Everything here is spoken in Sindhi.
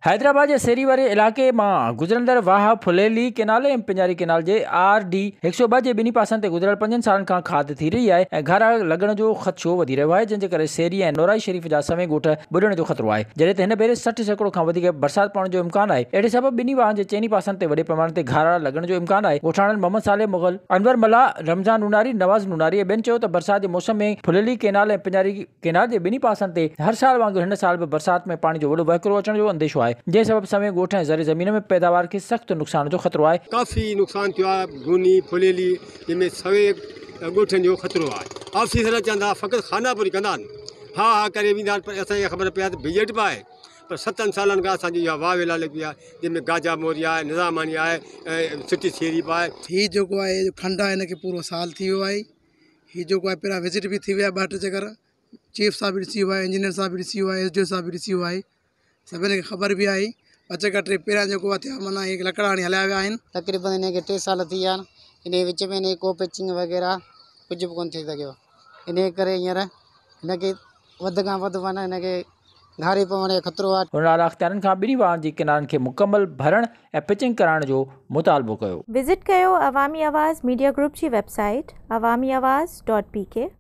حيدرآباد جي سيري واري علائقي مان گذرندڙ واهه ڦليلي ڪينال ۽ پڃاري ڪينال جي آر ڊي 102 جي ٻنهي پاسن تي گذريل پنجن سالن کان کاڌ ٿي رهي آهي ۽ گهارا لڳڻ جو خدشو وڌي رهيو آهي جنهن جي ڪري سيري ۽ نورائي شريف جا سوين ڳوٺ ٻڏڻ جو خطرو آهي جڏهن ته هن ڀيري 60% کان وڌيڪ برسات پوڻ جو امڪان آهي اهڙي سبب ٻنهي واهن جي چئني پاسن تي وڏي پئماني تي گهارا لڳڻ جو امڪان آهي ڳوٺاڻن محمد صالح مغل، انور ملاح، رمضان نوناري، نواز نوناري ۽ ٻين چيو ته برسات جي موسم ۾ ڦليلي ڪينال ۽ پڃاري ڪينال جي ٻنهي پاسن تي هر سال وانگر هن سال به برسات ۾ پاڻي جو وڏو وهڪرو اچڻ جو انديشو آهي، جنهن سبب سوين ڳوٺ ۽ زرعي زمين ۾ پيداوار کي سخت نقصان جو خطرو آهي. ڪافي نقصان ٿيو آهي، گوني، ڦليلي جنهن ۾ سوين ڳوٺن جو خطرو آهي. آفيسر اچن ٿا فقط خانه پوري ڪندا آهن، ها ها ڪري ويندا آهن پر اسان کي خبر پئي آهي ته بجيٽ به آهي پر ستن سالن کان اسان جي اها واويلا لڳي آهي جنهن ۾ گاجا موري آهي، نظاماڻي آهي ۽ سٽي سيري به آهي. هي جيڪو آهي کنڊ آهي هن کي پورو سال ٿي ويو آهي. هي جيڪو آهي پهريان وزٽ به ٿي ويا ٻه ٽي چڪر چيف صاحب به ڏسي ويو آهي انجنيئر صاحب به ڏسي ويو آهي ايس ڊي او صاحب به ڏسي ويو آهي سڀني کي خبر به آهي ٻه چڪر ٽي پهريان جيڪو آهي ٿيا معنيٰ هي لڪڙا هڻي هليا ويا آهن. تقريبن هن کي ٽي سال ٿي ويا آهن ان وچ ۾ هن جي ڪو پيچنگ وغيره ڪجهه به ڪونه ٿي سگهيو ان ڪري هينئر هن کي وڌ کان وڌ معنيٰ هن کي گهاري پوڻ جو خطرو آهي. هن اعليٰ اختيارين کان ٻنهي واهن جي ڪنارن کي مڪمل ڀرڻ ۽ پچنگ ڪرائڻ جو مطالبو ڪيو. وزٽ ڪيو عوامي آواز ميڊيا گروپ جي web site Awami Awaz dot P K.